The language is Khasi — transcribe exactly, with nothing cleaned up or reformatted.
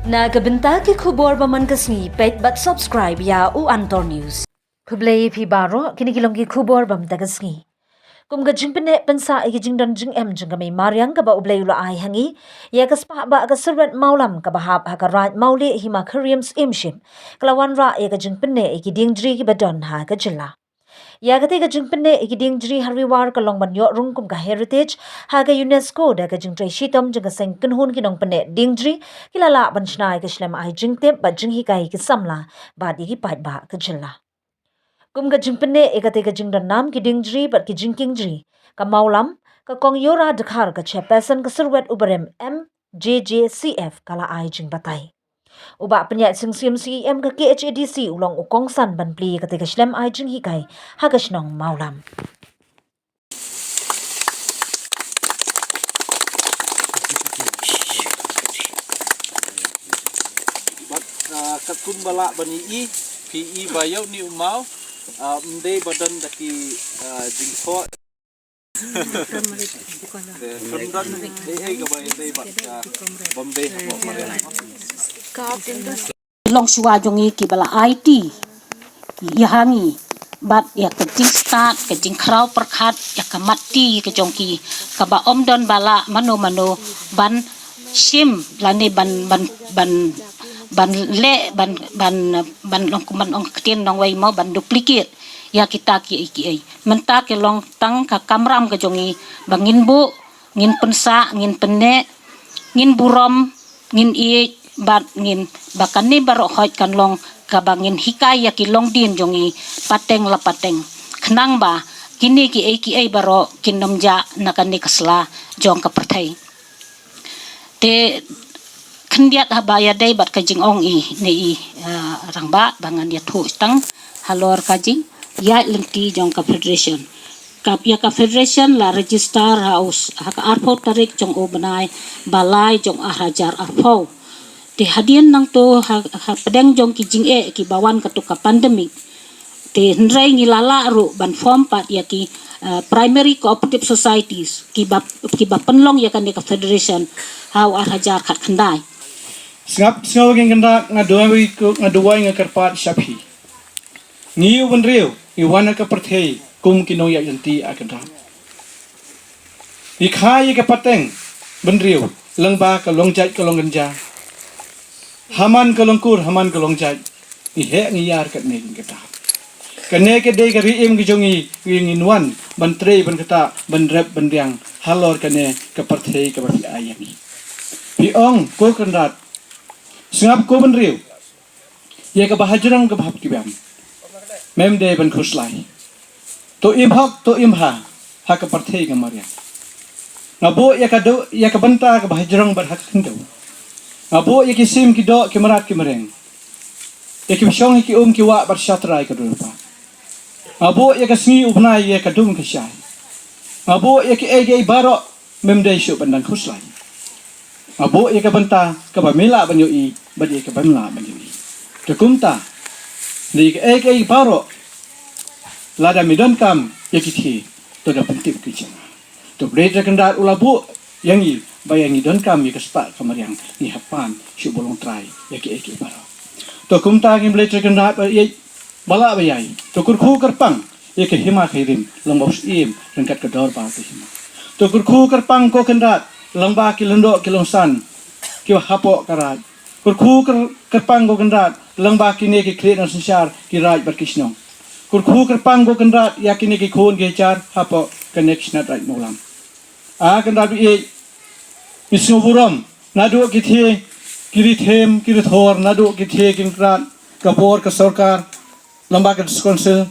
Na ka bynta ki khubor ba man ka sngi, peit bad subscribe ïa u Antor News. Khublei phi baroh, kine ki long ki khubor ba mynta ka sngi. Kum ka jingpynneh pynsah ïa ki jingdon jingem jong ka Mei Mariang kaba U Blei u la ai ha ngi, ïa ka spah bah ka Syrwet Mawlam kaba hap ha ka Raid Mawlieh Hima Khyriem Syiemship, ka la wanrah ïa ka jingpynneh ïa ki dieng jri kiba don ha ka jylla. Ïa katei ka jingpynneh ïa ki dieng jri ha Ri War ka long ban ïoh rung kum ka heritage ha ka UNESCO da ka jingtrei shitom jong ka seng kynhun ki nongpynneh dieng jri, ki la lah ban shna ïa ka shlem ai jingtip bad jinghikai ïa ki samla bad ïa ki paidbah ka jylla. Kum ka jingpynneh ïa katei ka jingdon nam ki dieng jri bad ki jingkieng jri, ka Mawlam, ka Kong Yora Dkhar, ka Chairperson ka Syrwet Ubarem M J J C F, ka la ai jingbatai. U Bah Pynïaid Sing Syiem, C E M ka K H A D C, u long u kongsan ban plie ïa katei ka shlem ai jinghikai ha ka shnong Mawlam. Bad, ah, katkum ba lah ban ïohi, phi i ba ïoh ni u maw, ah, ym dei ba don da ki, ah, jingthoh. Te, kham don ei ei kaba ïadei bad, ah, Bombay hapoh Maria. Long shuwa jong ngi kiba la aiti ïa ha ngi bad ïa ka jingstad, ka jingkhraw pyrkhat, ïa ka matti ka jong ki kaba ym don ba lah mano mano ban shim lane ban, ban, ban, ban leh, ban, ban, ban long, ban ong ktien nongwei mo, ban duplicate ïa kita kiei kiei. Mynta ki long tang ka kamram ka jong ngi ba ngin buh, ngin pynsah, ngin pynneh, ngin burom, ngin ïeit bad ngin, ba kane baroh hoi kan long kaba ngin hikai ïa ki longdien jong ngi pateng la pateng, khnang ba kine kiei kiei baroh kin ym jah na kane ka sla jong ka pyrthei. Te khyndiat haba ïadei bad ka jingong i ne i, ah, rangbah, ba ngan ïathuh tang halor ka jingïaid lynti jong ka federation. Ka, ïa ka federation la register ha u s-, ha ka arphew tarik jong u bnai ba lai jong ar hajar arphew. Te hadien nangto ha, ha pdeng jong ki jingeh kiba wan katto ka pandemic, te hynrei ngi la lah ruh ban form pat ïa ki, eh, primary cooperative societies kiba, kiba pynlong ïa kane ka federation ha u ar hajar khatkhyndai. Sngap, sngap ïa ki kynrad, nga duwai, nga duwai, nga kyrpad sha phi. Ngi u bynriew ngi wan ha ka pyrthei kum ki nongïaid lynti, ah kynrad. Ngi kha ïa ka pateng bynriew lyngba ka long jait ka long kynja, ha man ka long kur, ha man ka long jait. Ngi heh ngi ïar katne, kynrad. Kane ka dei ka ri im ka jong ngi, ngi, ngin wan ban trei, ban ktah, ban rep, ban riang halor kane ka pyrthei kaba phi ai ïa ngi. Phi ong, ko kynrad, sngap ko bynriew, ïa kaba hajrong kaba hap ki biang, mem dei ban khuslai. To im hok, to im bha ha ka pyrthei ka mariang. Nga buh ïa ka doh, ïa ka bynta kaba hajrong bad ha ka khyndew. Nga buh ïa ki sim ki doh, ki mrad ki mreng, ïa kiba shong ïa ki um ki wah bad shatrai ka durpa. Nga buh ïa ka sngi u bnai, ïa ka dum ka shai. Nga buh ïa kiei kiei baroh, mem dei shuh ban dang khuslai. Nga buh ïa ka bynta kaba me lah ban ïohi bad ïa kaba me lah ban ïohi. Te kumta, ne ïa kiei kiei baroh, lada me donkam ïa ki thie, to da pyntip ki jong nga. To Blei Trai Kynrad u la buh ïa ngi ba ïa ngi donkam ïa ka spah ka mariang, ngi hap pan shuh ba long trai ïa kiei kiei baroh. To kumta, ngi Blei Trai Kynrad ba ïeit, ba lah ba ïai, to kyrkhu kyrpang ïa ka hima ka rim lyngba u Syiem ryngkat ka dorbar ka hima. To kyrkhu kyrpang, ko kynrad, lyngba ki lyngdoh ki longsan kiba hapoh ka raid. Kyrkhu kyr-, kyrpang, ko kynrad, lyngba kine ki khlieh nongsynshar, ki raid bad ki shnong. Kyrkhu kyrpang, ko kynrad, ïa kine ki khun ki hajar hapoh kane ka shnat raid Mawlam. Ah kynrad ba ïeit, ngi sngewburom naduh ki thie ki ri them ki ri thor, naduh ki thie ki kynrad, ka bor ka sorkar, lyngba ka District Council,